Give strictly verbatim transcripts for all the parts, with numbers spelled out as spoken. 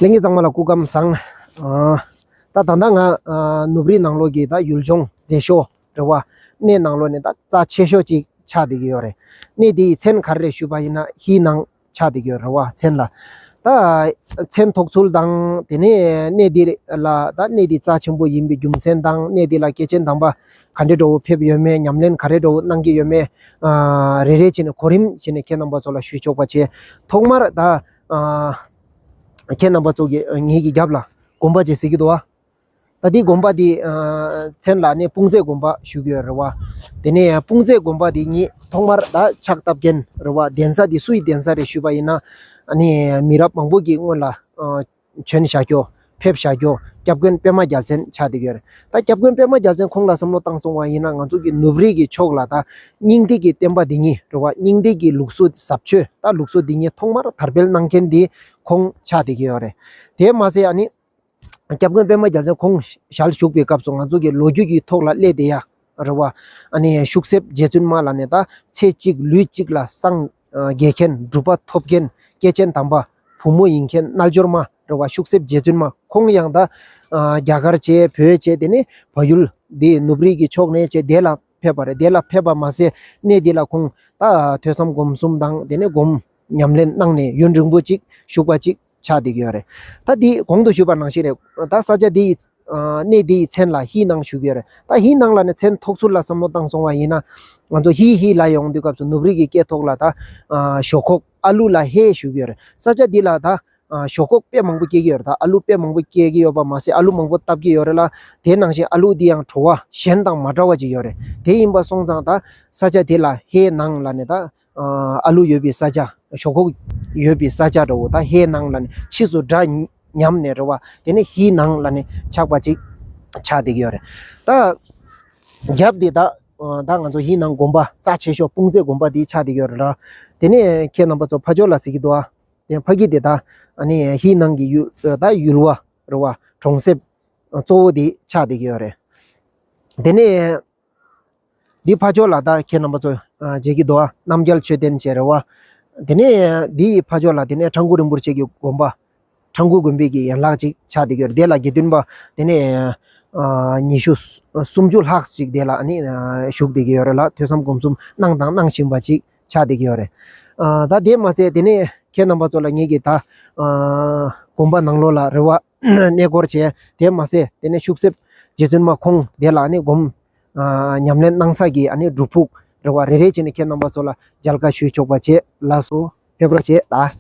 ལྷན་རྒྱས་ཚང་མ་ལ་སྐུ་ཁམས་བཟང་། ཨ། ད་ད་ལྟ་ང་ཨ་ནུབ་རིའི་ནང་ལོགས་ཀྱི་ད་ཡུལ་ལྗོངས་མཛེས་ཤོས་རེད་བ། གནས་ནང་ལོགས་ནས་ད་རྩ་ཆེ་ཤོས་ཅིག་ཆགས་བསྡད་ཀྱི་ཡོད་རེད། གནས་འདིའི་མཚན་ག་རེ་རེད་ཞུས་པ་ཡིན་ན་ཧིའི་ནང་ཆགས་བསྡད་ཀྱི་ཡོད་རེད་བ། མཚན་ལ། ད་མཚན་ཐོགས་ཚུལ་དང་དེ་ནས་གནས་འདི་ལ་ད་གནས་འདི་རྩ་ཆེན་པོ་ཡིན་པའི་རྒྱུ་མཚན་དང་གནས་འདི་ལ་སྐྱེས་ཆེན་དམ་པ་ག་འདྲའི་འདྲ་བོ་ཕེབས་ཡོད་མེད། ཉམས་ལེན་ག་རེ་འདྲ་བོ་གནང་གི་ཡོད་མེད། ཨ། རེ་རེ་བྱས་ནས་གོ་རིམ་བྱས་ནས་ཁྱེད་རྣམ་པ་ཚོ་ལ་ཞུས་ཆོག་པ་བྱས། ཐོག་མར་ད། ཨ། ཁྱེད་རྣམ་པ་ཚོ་གི་ངེད་ཀྱི་རྒྱབ་ལ་དགོན་པ་ཅིག་གཟིགས་ཀྱི་འདུག་བ། ད་འདི་དགོན་པ་འདི་ཨ་མཚན་ལ་ནི་སྤུང་མཛེས་དགོན་པ་ཞུ་གི་ཡོད་རེད་བ། དེ་ནས་སྤུང་མཛེས་དགོན་པ་འདི་ཉིད་ཐོག་མར་ད་ཕྱག་བཏབ་མཁན་རེད་བ། གདན་ས་འདི་སུའི་གདན་ས་རེད་ཞུས་པ་ཡིན་ན། ཨ་ནི་མི་རབས་མང་པོ་གི་སྔོན་ལ་ཨ་བྱོན་བཞག་རྒྱུ། ཕེབས་བཞག་རྒྱུ། སྐྱབས་མགོན་པད་མ་རྒྱལ་མཚན་ཆགས་བསྡད་ཀྱི་ཡོད་རེད། ད་སྐྱབས་མགོན་པད་མ་རྒྱལ་མཚན་ཁོང་ལ་བསམ་བློ་བཏང་སོང་བ་ཡིན་ན། ང་ཚོ་གི་ནུབ་རིའི་གི་ཕྱོགས་ལ་ད་སྙིང་ཐིག་གི་བསྟན་པ་འདི་ཉིད་རེད་བ། སྙིང་ཐིག་གི་ལུགས་སྲོལ་ཟབ་ཆོས་ད་ལུགས་སྲོལ་འདི་ཉིད་ཐོག་མར་དར་སྤེལ་གནང་མཁན་འདི་ཁོང་ཆགས་བསྡད་ཀྱི་ཡོད་རེད། དེ་མ་ཟད་ཨ་ནི། སྐྱབས་མགོན་པད་མ་རྒྱལ་མཚན་ཁོང་ཞལ་བཞུགས་པའི་སྐབས་སུ་ང་ཚོ་གི་ལོ་རྒྱུས་ཀྱི་ཐོག་ལ་སླེབས་བསྡད་ཡ་རེད་བ། ཨ་ནི་ཤུག་གསེབ་རྗེ་བཙུན་མ་ལ་ནི་ད་ཚེ་གཅིག་ལུས་གཅིག་ལ་སངས་རྒྱས་མཁན། གྲུབ་པ་ཐོབ་མཁན། སྐྱེས་ཆེན་དམ་པ་བུ་མོ་ཡིན་མཁན་རྣལ་འབྱོར་མ་རེད་བ། ཤུག་གསེབ་རྗེ་བཙུན་མ་ཁོང་ཡང་ད་རྒྱ་གར་བྱས། བོད་བྱས། དེ་ནས་བལ་ཡུལ་འདི་ནུབ་རིའི་གི་ཕྱོགས་ནས་བྱས་དེ་ལ་ཕེབས་པ་རེད། དེ་ལ་ཕེབས་པ་མ་ཟད་གནས་འདི་ལ་ཁོང་ད་ཐོས་བསམ་སྒོམ་གསུམ་དང་དེ་ནས་སྒོམ་ཉམས་ལེན་གནང་ནས་ཡུན་རིང་པོ་ཅིག་བཞུགས་པ་ཅིག་ཆགས་བསྡད་ཀྱི་ཡོད་རེད། ད་འདི་གོང་དུ་ཞུས་པ་ནང་བཞིན་རེད། ད་ས་ཆ་འདི་ཡི་ཨ་གནས་འདི་ཡི་མཚན་ལ་ཧིའི་ནང་ཞུ་གི་ཡོད་རེད། ད་ཧིའི་ནང་ལ་ནི་མཚན་ཐོགས་ཚུལ་ལ་བསམ་བློ་བཏང་སོང་བ་ཡིན་ན། ང་ཚོ་ཧི་ཧི་ལ་ཡོང་དུས་སྐབས་སུ་ནུབ་རིའི་གི་སྐད་ཐོག་ལ་ད་ཨ་ཞོག་ཁོག་ཨ་ལུ་ལ་ཧེ་ཞུ་གི་ཡོད་རེད། ས་ཆ་འདི་ལ་ད་ཨ་ཞོག་ཁོག་དཔེ་མང་པོ་སྐྱེ་གི་ཡོད་རེད། ད་ཨ་ལུ་དཔེ་མང་པོ་སྐྱེ་གི་ཡོད་པ་མ་ཟད་ཨ་ལུ་མང་པོ་བཏབ་ཀྱི་ཡོད་རེད་ལ། དེ་ནང་བཞིན་ཨ་ལུ་འདི་ཡང་བྲོ་བ་གཞན་དང་མ་འདྲ་བ་ཅིག་ཡོད་རེད། དེ་ཡིན་པ་སོང་ཙང་ད་ས་ཆ་དེ་ལ་ཧེའི་ནང་ལ་ནི་ད་ཨ་ཨ་ལུ་ཡོད་པའི་ས་ཆ། ཞོག་ཁོག་ཡོད་པའི་ས་ཆ་འདྲ་བོ་ད་ཧེའི་ནང་ལ་ནི་ཕྱིས་སུ་འདྲ་མཉམ་ནས་རེད་བ། དེ་ནི་ཧིའི་ནང་ལ་ནི་ཆགས་པ་ཅིག་ཆགས་བསྡད་ཀྱི་ཡོད་རེད། ད་རྒྱབ་དེ་ད་ད་ང་ཚོ་ཧིའི་ནང་དགོན་པ་རྩ་ཆེ་ཤོས་སྤུང་མཛེས་དགོན་པ་དེ་ཆགས་བསྡད་ཀྱི་ཡོད་རེད་ལ། དེ་ནས་ཁྱེད་རྣམ་པ་ཚོ་ཕ་ཕྱོགས་ལ་གཟིགས་ཀྱི་འདུག་ཨ། དེ་ཕ་གི་དེ་ད་ཨ་ནི་ཧིའི་ནང་གི་ཡུལ་ད་ཡུལ་བ་རེད་བ། གྲོང་གསེབ་གཙོ་བོ་དེ་ཆགས་བསྡད་ཀྱི་ཡོད་རེད། དེ་ནས་འདི་ཕ་ཕྱོགས་ལ་ད་ཁྱེད་རྣམ་པ་ཚོ་ཨ་མཇལ་གྱི་འདུག་ཨ། རྣམ་རྒྱལ་མཆོད་རྟེན་བྱས་རེད་བ། དེ་ནས་འདི་ཕ་ཕྱོགས་ལ་དེ་ནས་ཁྲ་འགུ་རིན་པོ་ཆེ་གི་དགོན་པ། ཁྲ་འགུ་དགོན་པའི་གི་ཡན་ལག་ཅིག་ཆགས་བསྡད་ཀྱི་ཡོད་རེད། དེ་ལ་དགེ་འདུན་པ་དེ་ནས་ཨ་ཉི་ཤུ་སུམ་ཅུ་ལྷག་ཅིག་དེ་ལ་ཨ་ནི་ཨ་བཞུགས་བསྡད་ཀྱི་ཡོད་རེད་ལ། ཐོས་བསམ་སྒོམ་གསུམ་གནང་དང་གནང་བཞིན་པ་ཅིག་ཆགས་བསྡད་ཀྱི་ཡོད་རེད། ཨ་ད་དེ་མ་ཟད་དེ་ནས་ཁྱེད་རྣམ་པ་ཚོ་ལ་ངེད་ཀྱི་ད་ཨ་དགོན་པ་ནང་ལོགས་ལ་རེད་བ། གནས་སྐོར་བྱས། དེ་མ་ཟད་དེ་ནས་ཤུག་གསེབ་རྗེ་བཙུན་མ་ཁོང་དེ་ལ་ཨ་ནི་སྒོམ་ཨ་ཉམས་ལེན་གནང་ས་གི་ཨ་ནི་སྒྲུབ་ཕུག་རེད་བ། རེ་རེ་བྱས་ནས་ཁྱེད་རྣམ་པ་ཚོ་ལ་མཇལ་ཁ་ཞུས་ཆོག་པ་བྱས། ལགས་སོ། ཕེབས་རོགས་བྱས་ད།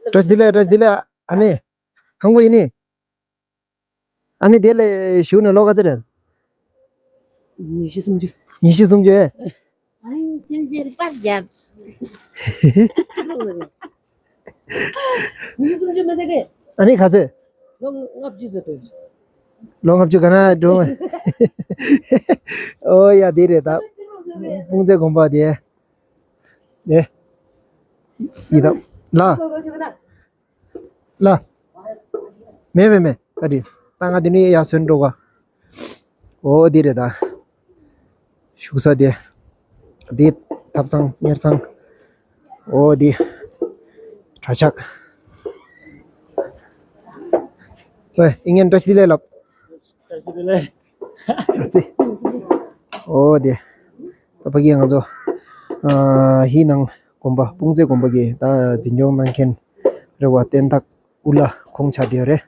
བཀྲ་ཤིས་བདེ་ལེགས། བཀྲ་ཤིས་བདེ་ལེགས། ཨ་ནི། ཧང་པོ་ཡིན་ནི། ཨ་ནི་དེ་ལས་ཞུགས་ནས་ལོ་ག་ཚོད་རེད། ཉི་ཤུ་སུམ་ཅུ། ཉི་ཤུ་སུམ་ཅུ་ཨེ། ཨ་ནི་སེམས་ཅན་པར་རྒྱབ། ཉི་ཤུ་སུམ་ཅུ་མ་ཟེར་གི། ཨ་ནི་ག་ཚོད། ལོ་ལྔ་བཅུ་ཙམ་འགྲོ། ལོ་ལྔ་བཅུ་ག་ན་འགྲོ། ཨོ་ཡ་དེ་རེད་ད། སྤུངས་རྩེ་དགོན་པ་དེ། ཨེ། ཡི་དམ། ལ། ལ། མེད་མེད་མེད། ད་དེ། ད་ང་དེ་ནས་ཡར་སོན་འགྲོ་ག། ཨོ་དེ་རེད་ད། བཞུགས་ས་དེ། དེ་ཐབ་ཚང་གཉེར་ཚང་། ཨོ་དེ། གྲྭ་ཆག། ཝེ་ཨིན་ངན་བཀྲ་ཤིས་བདེ་ལེགས་ལབ། བཀྲ་ཤིས་བདེ་ལེགས། ཨ་ཙི། ཨོ་དེ། ད་ཕ་གི་ང་ཚོ། ཨ་ཧི་ནང་དགོན་པ་སྤུངས་རྩེ་དགོན་པ་གི་ད་འཛིན་སྐྱོང་གནང་མཁན་རེད་བ། བསྟན་བདག་དབུ་བླ་ཁོང་ཆགས་བསྡད་ཡོད་རེད།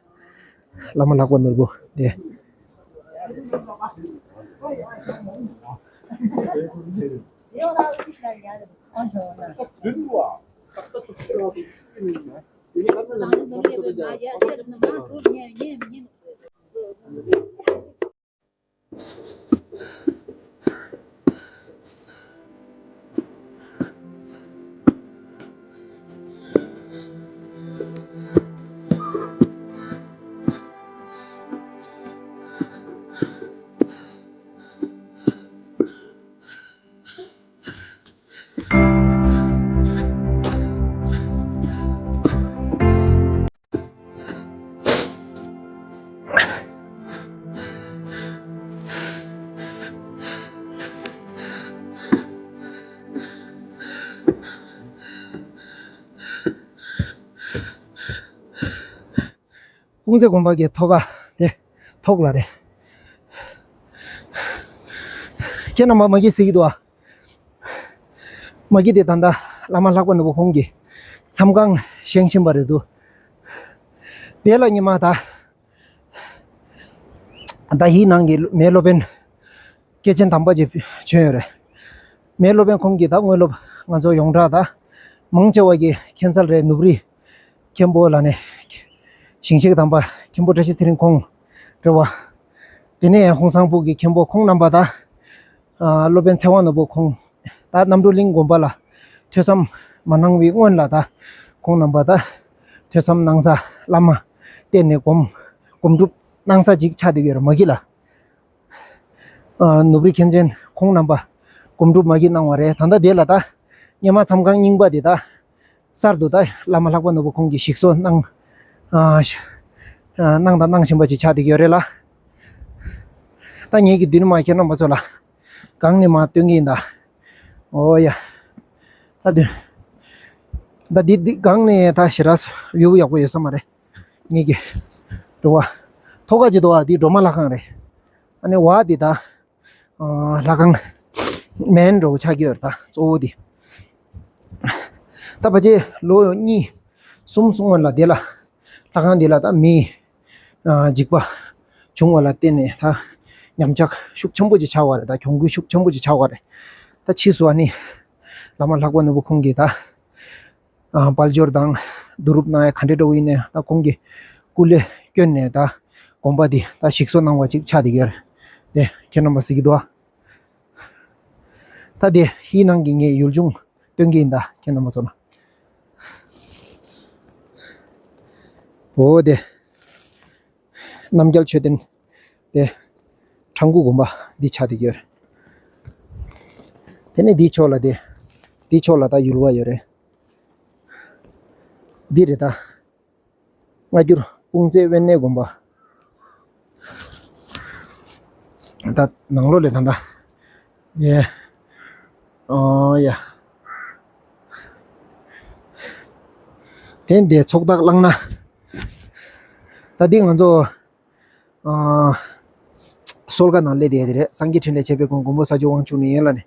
བླ་མ་ལྷག་པ་ནོར་བུ་དེ། སྤུངས་རྩེ་དགོན་པ་གི་ཐོག་ཁ་དེ་ཐོག་ལ་རེད། ཁྱེད་རྣམ་པ་མ་གི་གཟིགས་ཀྱི་འདུག་ཨ། མ་གི་དེ་ད་ལྟ་བླ་མ་ལྷག་པ་ནོར་བུ་ཁོང་གི་མཚམས་ཁང་བཞེངས་བཞིན་པ་རེད་འདུག་དེ་ལ་ཉི་མ་ད་ད་ཧི་ནང་གི་མེ་སློབ་དཔོན་སྐྱེས་ཆེན་དམ་པ་ཅིག་བྱོན་ཡོད་རེད། མེ་སློབ་དཔོན་ཁོང་གིས་ད་དངོས་སློབ་ང་ཚོ་ཡོངས་གྲགས་ད་མང་ཆེ་བ་གི་མཁྱེན་གསལ་རེད། ནུབ་རི་མཁན་པོ་ལ་ནས་ཞིང་གཤེགས་དམ་པ་མཁན་པོ་བཀྲ་ཤིས་ཚེ་རིང་ཁོང་རེད་བ། དེ་ནས་ཧོང་སང་ཕུག་གི་མཁན་པོ་ཁོང་རྣམ་པ་ད་ཨ་སློབ་དཔོན་ཚེ་དབང་ནོར་བུ་ཁོང་ད་རྣམ་གྲོལ་གླིང་དགོན་པ་ལ་ཐོས་བསམ་མ་གནང་བའི་སྔོན་ལ་ད་ཁོང་རྣམ་པ་ད་ཐོས་བསམ་གནང་ས་བླ་མ་བསྟེན་ནས་སྒོམ་སྒོམ་སྒྲུབ་གནང་ས་ཅིག་ཆགས་བསྡད་ཡོད་རེད་མ་གི་ལ། ཨ་ནུབ་རི་མཁན་ཆེན་ཁོང་རྣམ་པ་སྒོམ་སྒྲུབ་མ་གི་གནང་བ་རེད། ད་ལྟ་དེ་ལ་ད་སྔོན་མ་མཚམས་ཁང་རྙིང་པ་དེ་ད་གསར་དུ་ད་བླ་མ་ལྷག་པ་ནོར་བུ་ཁོང་གིས་ཞིག་གསོ་གནང་ཨ་གནང་དང་གནང་བཞིན་པ་ཅིག་ཆགས་བསྡད་ཡོད་རེད་ལ། ད་ངེད་ཀྱི་མདུན་མ་ཁྱེད་རྣམ་པ་ཚོ་ལ་སྒང་ནས་མར་སྟོན་གྱི་ཡིན་ད། ཨོ་ཡ། ད་དུས་ད་འདི་འདི་སྒང་ནས་ད་ཞེ་དྲག་བིའུ་ཡག་པོ་ཡོད་ས་མ་རེད། ངེད་ཀྱི་འགྲོ་བ་ཐོག་ཁ་ཅིག་འདུག་བ། འདི་སྒྲོལ་མ་ལྷ་ཁང་རེད། ཨ་ནི་བ་འདི་ད་ཨ་ལྷ་ཁང་མེན་འགྲོ་ཆགས་ཀྱི་ཡོད་རེད། ད་གཙོ་བོ་འདི་ད་ཕལ་ཆེར་ལོ་གཉིས་གསུམ་སོང་བ་ལ་འདི་ལ་ལྷ་ཁང་འདི་ལ་ད་མི་ཨ་འཇིགས་པ་བྱུང་བ་ལ་བརྟེན་ནས་ད་ཉམས་ཆག་ཤུགས་ཆེན་པོ་ཅིག་ཆགས་པ་རེད། ད་གྱོང་གུད་ཤུགས་ཆེན་པོ་ཅིག་ཆགས་པ་རེད། ད་ཕྱིས་སུ་ཨ་ནི་བླ་མ་ལྷག་པ་ནོར་བུ་ཁོང་གིས་ད་ཨ་དཔལ་འབྱོར་དང་བསྡུ་རུབ་གནང་ཡ་ག་འདྲ་འདྲ་བོ་ཡིན་ནའི་ད་ཁོང་གི་སྐུ་ལས་བསྐྱོན་ནས་ད་དགོན་པ་འདི་ད་ཞིག་གསོ་གནང་བ་ཅིག་ཆགས་བསྡད་ཡོད་རེད། ཁྱེད་རྣམ་པ་གཟིགས་ཀྱི་འདུག་ཨ། ད་དེ་ཧི་ནང་གི་ངས་ཡུལ་ལྗོངས་སྟོན་གྱི་ཡིན་ད་ཁྱེད་རྣམ་པ་ཚོ་ལ། འོ་དེ་རྣམ་རྒྱལ་མཆོད་རྟེན་དེ་ཁྲ་འགུ་དགོན་པ་འདི་ཆགས་བསྡད་ཡོད་རེད། དེ་ནས་འདིའི་ཕྱོགས་ལ་དེ་འདིའི་ཕྱོགས་ལ་ད་ཡུལ་བ་ཡོད་རེད། འདི་རེད་ད། སྔ་འགྱུར་སྤུངས་རྩེ་དབེན་གནས་དགོན་པ། ད་ནང་ལོགས་ལས་ད་ད། ཡེ། ཨོ་ཡ། དེ་འདི་ཚོགས་བདག་གླང་སྣ། ད་འདི་ང་ཚོ་ཨ་སོལ་ཁ་ནང་སླེབས་བསྡད་དེ་རེད། སངས་རྒྱས་འཕྲིན་ལས་འཆད་པའི་དགོན་མགོན་པོ་ས་སྐྱ་དབང་ཕྱུག་ནས་ཡན་ལ་ནས་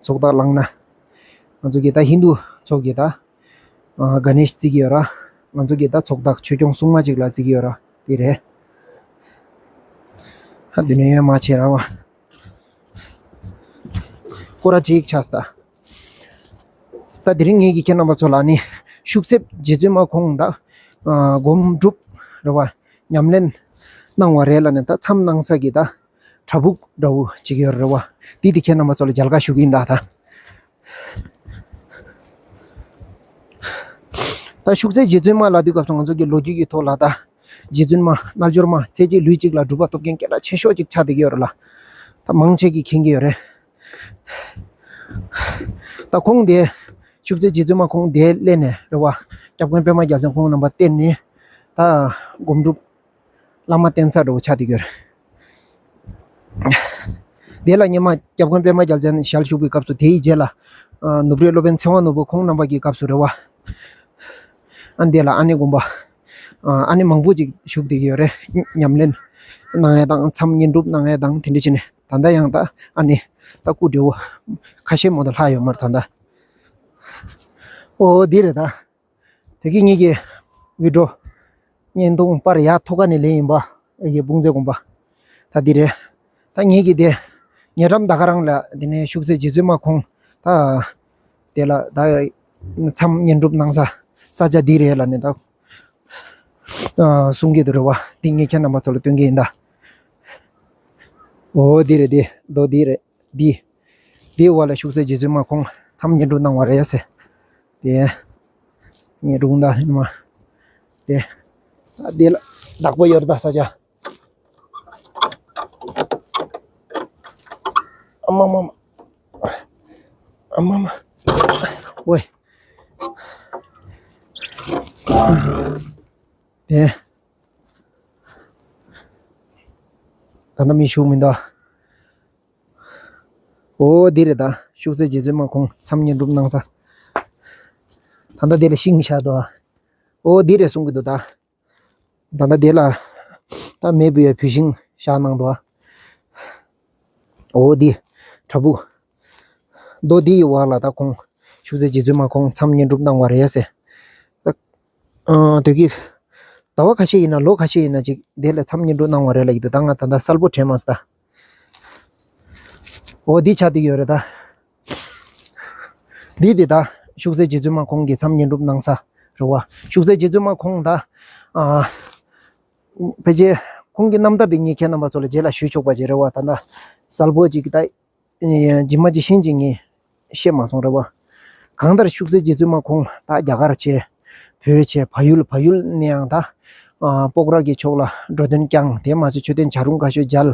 ཚོགས་བདག་གླང་སྣ། ང་ཚོ་གི་ད་ཧིན་དུ་ཚོགས་ཀྱི་ད་ཨ་ག་ནེཤ་བརྩི་གི་ཡོད་ར། ང་ཚོ་གི་ད་ཚོགས་བདག་ཆོས་སྐྱོང་སྲུང་མ་ཅིག་ལ་བརྩི་གི་ཡོད་ར། དེ་རེད། ཨ་འདི་ནས་ཡོད་མ་བྱེད་ར་བ། སྐོར་ར་ཅིག་ཆགས་ད། ད་དེ་རིང་ངེད་ཀྱིས་ཁྱེད་རྣམ་པ་ཚོ་ལ་ནི་ཤུག་གསེབ་རྗེ་བཙུན་མ་ཁོང་ད་ཨ་སྒོམ་སྒྲུབ་རེད་བ། ཉམས་ལེན་གནང་བ་རེད་ལ་ནི་ད་མཚམས་གནང་ས་གི་ད་བྲག་ཕུག་འདྲ་བོ་ཅིག་ཡོད་རེད་བ། དེ་དེ་ཁྱེད་རྣམ་པ་ཚོ་ལ་མཇལ་ཁ་ཞུ་གི་ཡིན་ད་ད། ད་ཤུག་རྩེ་རྗེ་བཙུན་མ་ལ་དུས་སྐབས་སུ་ང་ཚོ་གི་ལོ་རྒྱུས་ཀྱི་ཐོག་ལ་ད་རྗེ་བཙུན་མ་རྣལ་འབྱོར་མ་ཚེ་གཅིག་ལུས་གཅིག་ལ་སྒྲུབ་པ་ཐོབ་མཁན་སྐད་གྲགས་ཆེ་ཤོས་ཅིག་ཆགས་བསྡད་ཀྱི་ཡོད་རེད་ལ། ད་མང་ཆེ་གིས་མཁྱེན་གྱི་ཡོད་རེད། ད་ཁོང་དེ་ཤུག་རྩེ་རྗེ་བཙུན་མ་ཁོང་དེ་སླེབས་ནས་རེད་བ། སྐྱབས་མགོན་པད་མ་རྒྱལ་མཚན་ཁོང་རྣམ་པ་བསྟེན་ནས་ད་སྒོམ་སྒྲུབ་བླ་མ་བསྟེན་ས་འདྲ་བོ་ཆགས་བསྡད་ཀྱི་ཡོད་རེད། དེ་ལ་སྔོན་མ་སྐྱབས་མགོན་པད་མ་རྒྱལ་མཚན་ཞལ་བཞུགས་པའི་སྐབས་སུ་དེའི་རྗེས་ལ་ཨ་ནུབ་རིའི་སློབ་དཔོན་ཚེ་དབང་ནོར་བུ་ཁོང་རྣམ་པ་གི་སྐབས་སུ་རེད་བ། ཨ་ནི་དེ་ལ་ཨ་ནེ་དགོན་པ་ཨ་ཨ་ནེ་མང་པོ་ཅིག་བཞུགས་བསྡད་ཀྱི་ཡོད་རེད། ཉམས་ལེན་གནང་ཡ་དང་མཚམས་བསྙེན་སྒྲུབ་གནང་ཡ་དང་དེ་འདྲ་བྱས་ནས་ད་ལྟ་ཡང་ད་ཨ་ནེ་ད་སྐུ་བགྲེས་པོ་ཁ་ཤས་མོ་ད་ལྷག་ཡོད་མ་རེད་ད་ལྟ། ཨོ་འདི་རེད་ད། དེ་གི་ངེད་ཀྱི་བི་ཌིའོ་བརྙན་ཐུང་པར་ཡ་ཐོག་ཁ་ནས་ལེན་ཡིན་པ། ཨེ་ཡེ་སྤུངས་རྩེ་དགོན་པ། ད་འདི་རེད། ད་ངེད་ཀྱི་དེ་ཉེ་འགྲམ་ད་ག་རང་ལ་དེ་ནས་ཤུག་རྩེ་རྗེ་བཙུན་མ་ཁོང་ད་དེ་ལ་ད་མཚམས་བསྙེན་སྒྲུབ་གནང་ས་ས་ཆ་འདི་རེད་ལ་ནི་ད་ཨ་གསུང་གི་འདུག་རེད་བ། འདི་ངས་ཁྱེད་རྣམ་པ་ཚོ་ལ་སྟོན་གི་ཡིན་ད། ཨོ་འདི་རེད་འདི་རྡོ་འདི་རེད་འདི། འདིའི་འོག་ལ་ཤུག་རྩེ་རྗེ་བཙུན་མ་ཁོང་མཚམས་བསྙེན་སྒྲུབ་གནང་བ་རེད་ཟེར། དེ། ངས་སྒྲུང་དག་ཡིན་མ། དེ། ཨ་དེ་ལ་བདག་པོ་ཡོད་ད་ས་ཆ། ཨ་མ་མ་མ། ཨ་མ་མ། ཝེ། དེ། ད་ལྟ་མི་ཞུགས་མི་འདུག་ཨོ་འདི་རེད་ད། ཤུག་རྩེ་རྗེ་བཙུན་མ་ཁོང་མཚམས་བསྙེན་སྒྲུབ་གནང་ས། ད་ལྟ་འདི་ལ་ཤིང་བཞག་འདུག་ཨོ་འདི་རེད་གསུང་གི་འདུག་ད། ད་ལྟ་དེ་ལ་ད་མེ་འབུད་ཡ་བུད་ཤིང་བཞག་གནང་འདུག་ཨ། འོ་འདི་བྲག་ཕུག་རྡོ་འདི་ཡི་བར་ལ་ད་ཁོང་ཤུགས་ཚེ་རྗེ་བཙུན་མ་ཁོང་མཚམས་བསྙེན་སྒྲུབ་གནང་བ་རེད་ཟེར། ད་ཨ་དུས་ཀྱི་ཟླ་བ་ཁ་ཤས་ཡིན་ན་ལོ་ཁ་ཤས་ཡིན་ན་ཅིག་དེ་ལ་མཚམས་བསྙེན་སྒྲུབ་གནང་བ་རེད་ལབ་ཀྱི་འདུག་ད་ང་ད་ལྟ་གསལ་པོ་དྲན་མ་སོང་ད། འོ་འདི་ཆགས་བསྡད་ཡོད་རེད་ད། འདི་དེ་ད་ཤུགས་ཚེ་རྗེ་བཙུན་མ་ཁོང་གི་མཚམས་བསྙེན་སྒྲུབ་གནང་ས་རེད་བ། ཤུགས་ཚེ་རྗེ་བཙུན་མ་ཁོང་ད་ཨ་ཕལ་ཆེར་ཁོང་གི་རྣམ་ཐར་དེ་ངས་ཁྱེད་རྣམ་པ་ཚོ་ལ་རྗེས་ལ་ཞུ་ཆོག་པ་ཅིག་རེད་བ། ད་ལྟ་གསལ་པོ་ཅིག་ད་ཇི་མ་ཇི་བཞིན་ཅིག་ངས་བཤད་མ་སོང་རེད་བ། གང་ལྟར་ཤུགས་ཚེ་རྗེ་བཙུན་མ་ཁོང་ད་རྒྱ་གར་ཆེ་བོད་ཆེ་བལ་ཡུལ་བལ་ཡུལ་ནས་ཡང་ད་ཨ་སྤོག་ར་གི་ཕྱོགས་ལ་འགྲོ་དོན་བསྐྱངས། དེ་མ་ཟད་མཆོད་རྟེན་བྱ་རུང་དགའ་ཤོས་མཇལ་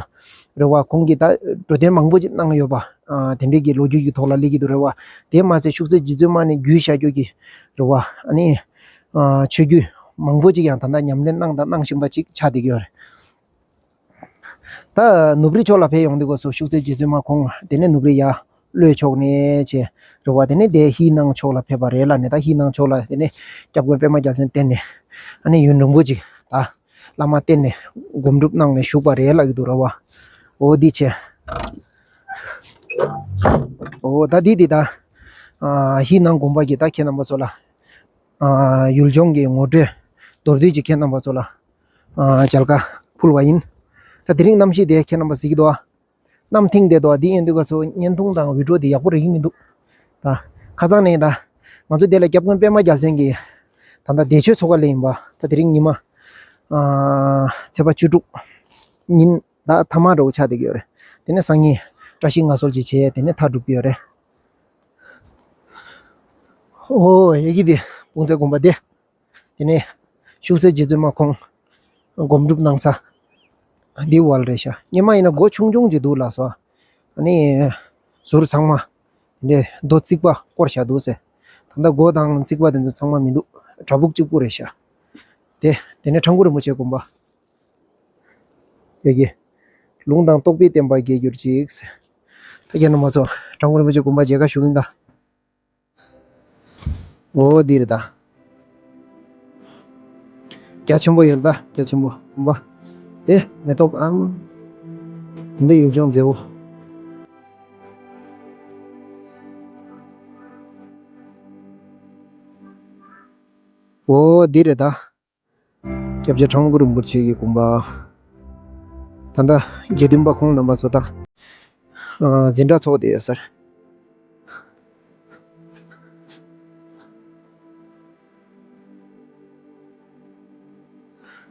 རེད་བ། ཁོང་གིས་ད་འགྲོ་དོན་མང་པོ་ཅིག་གནང་ཡོད་པ། ཨ་དེ་འདྲའི་གི་ལོ་རྒྱུས་ཀྱི་ཐོག་ལ་སླེབས་ཀྱི་འདུག་རེད་བ། དེ་མ་ཟད་ཤུགས་ཚེ་རྗེ་བཙུན་མ་ནས་རྒྱུད་བཤད་རྒྱུ་གི་རེད་བ། ཨ་ནི་ཨ་ཆོས་བརྒྱུད་མང་པོ་ཅིག་ཡང་ད་ལྟ་ཉམས་ལེན་གནང་དང་གནང་བཞིན་པ་ཅིག་ཆགས་བསྡད་ཀྱི་ཡོད་རེད། ད་ནུབ་རི་ཕྱོགས་ལ་ཕེབས་ཡོང་དུས་སྐབས་སུ་ཤུགས་ཚེ་རྗེ་བཙུན་མ་ཁོང་དེ་ནས་ནུབ་རི་ཡ་གློའི་ཕྱོགས་ནས་བྱས་རེད་བ། དེ་ནས་དེ་ཧི་ནང་ཕྱོགས་ལ་ཕེབས་པ་རེད་ལབ་ནས། ད་ཧི་ནང་ཕྱོགས་ལ་དེ་ནས་སྐྱབས་མགོན་པད་མ་རྒྱལ་མཚན་བསྟེན་ནས་ཨ་ནི་ཡུན་རིང་པོ་ཅིག་ད་བླ་མ་བསྟེན་ནས་སྒོམ་སྒྲུབ་གནང་ནས་བཞུགས་པ་རེད་ལབ་ཀྱི་འདུག་རེད་བ། འོ་འདི་བྱས། འོ་ད་འདི་འདི་ད་ཨ་ཧི་ནང་དགོན་པ་གི་ད་ཁྱེད་རྣམ་པ་ཚོ་ལ་ཨ་ཡུལ་ལྗོངས་ཀྱི་ངོ་སྤྲོད་མདོར་བསྡུས་ཅིག་ཁྱེད་རྣམ་པ་ཚོ་ལ་ཨ་མཇལ་ཁ་ཕུལ་བ་ཡིན། ད་དེ་རིང་གནམ་གཤིས་དེ་ཁྱེད་རྣམ་པ་གཟིགས་ཀྱི་འདུག་ཨ། གནམ་ཐིང་དེ་འདུག་ཨ། འདི་ཡིན་དུས་སྐབས་སུ་བརྙན་ཐུང་དང་བི་ཌིའོ་དེ་ཡག་པོ་རེག་གི་མི་འདུག་ད་ཁ་སང་ནས་ད་ང་ཚོ་དེ་ལ་སྐྱབས་མགོན་པད་མ་རྒྱལ་མཚན་གྱི་ད་ལྟ་བདེ་མཆོག་ཚོགས་ཁང་སླེབས་ཡིན་པ། ད་དེ་རིང་ཉི་མ་ཨ་ཚེས་པ་བཅུ་དྲུག་ཉིན་ད་ཐ་མག་འདྲ་བོ་ཆགས་བསྡད་ཀྱི་ཡོད་རེད། དེ་ནས་སང་ཉིན་བཀྲ་ཤིས་མངའ་གསོལ་ཅིག་བྱས། དེ་ནས་མཐའ་སྒྲུབ་ཀྱི་ཡོད་རེད། ཨོ་ཡ་གི་དེ་སྤུངས་ཚེ་དགོན་པ་དེ། དེ་ནས་ཤུགས་ཚེ་རྗེ་བཙུན་མ་ཁོང་སྒོམ་སྒྲུབ་གནང་ས་འདི་བར་རེད་ཤག་སྔོན་མ་ཡིན་ན་སྒོ་ཆུང་ཆུང་ཅིག་འདུག་ལགས་སོ། ཨ་ནི་ཟུར་ཚང་མ་འདི་རྡོ་རྩིག་པ་བསྐོར་བཞག་འདུག་ཟེར། ད་ལྟ་སྒོ་དང་རྩིག་པ་དེ་ཚོ་ཚང་མ་མི་འདུག་བྲག་ཕུག་གཅིག་པུ་རེད་ཤག་དེ་དེ་ནས་ཁྲ་འགུ་རིན་པོ་ཆེ་དགོན་པ། ཡ་གི། ལུང་དང་རྟོགས་པའི་བསྟན་པ་རྒྱས་གྱུར་ཅིག་ད་ཁྱེད་རྣམ་པ་ཚོ་ཁྲ་འགུ་རིན་པོ་ཆེ་དགོན་པ་མཇལ་ཁ་ཞུ་གི་ཡིན་ད། འོ་འདི་རེད་ད། རྒྱ་ཆེན་པོ་ཡོད་ད། རྒྱ་ཆེན་པོ་དགོན་པ། དེ་མེ་ཏོག་ཨམ། འདི་ཡུལ་ལྗོངས་མཛེས་པོ། འོ་འདི་རེད་ད། སྐྱབས་རྗེ་ཁྲ་འགུ་རིན་པོ་ཆེ་གི་དགོན་པ། ད་ལྟ་དགེ་འདུན་པ་ཁོང་རྣམ་པ་ཚོ་དང་། ཨ། འཛིན་གྲྭ་ཚོགས་བསྡད་ཡོད་ས་རེད།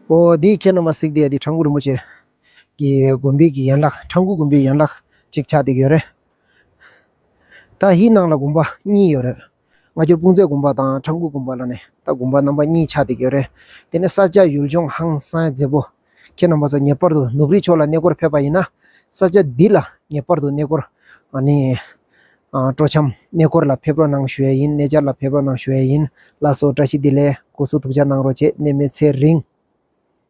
ཨོ་འདི་ཁྱེད་རྣམ་པ་གཟིགས་བསྡད་ཡ་འདི་ཁྲ་འགུ་རིན་པོ་ཆེ་གི་དགོན་པའི་གི་ཡན་ལག་ཁྲ་འགུ་དགོན་པའི་ཡན་ལག་ཅིག་ཆགས་བསྡད་ཡོད་རེད། ད་འདིའི་ནང་ལ་དགོན་པ་གཉིས་ཡོད་རེད། སྔ་འགྱུར་སྤུངས་ཚེ་དགོན་པ་དང་ཁྲ་འགུ་དགོན་པ་ལབ་ནས་ད་དགོན་པ་རྣམ་པ་གཉིས་ཆགས་བསྡད་ཡོད་རེད། དེ་ནས་ས་ཆ་ཡུལ་ལྗོངས་ཧང་སང་མཛེས་པོ། ཁྱེད་རྣམ་པ་ཚོ་ངེས་པར་དུ་ནུབ་རིའི་ཕྱོགས་ལ་གནས་སྐོར་ཕེབས་པ་ཡིན་ན། ས་ཆ་འདི་ལ་ངེས་པར་དུ་གནས་སྐོར། ཨ་ནི། ཨ། སྤྲོ་འཆམ་གནས་སྐོར་ལ་ཕེབས་རོགས་གནང་ཞུ་ཡ་ཡིན། གནས་མཇལ་ལ་ཕེབས་རོགས་གནང་ཞུ་ཡ་ཡིན། ལགས་སོ། བཀྲ་ཤིས་བདེ་ལེགས། སྐུ་གཟུགས་ཐུགས་ཅག་གནང་རོགས་བྱེད། གནས་མལ་ཚེ་རིང་།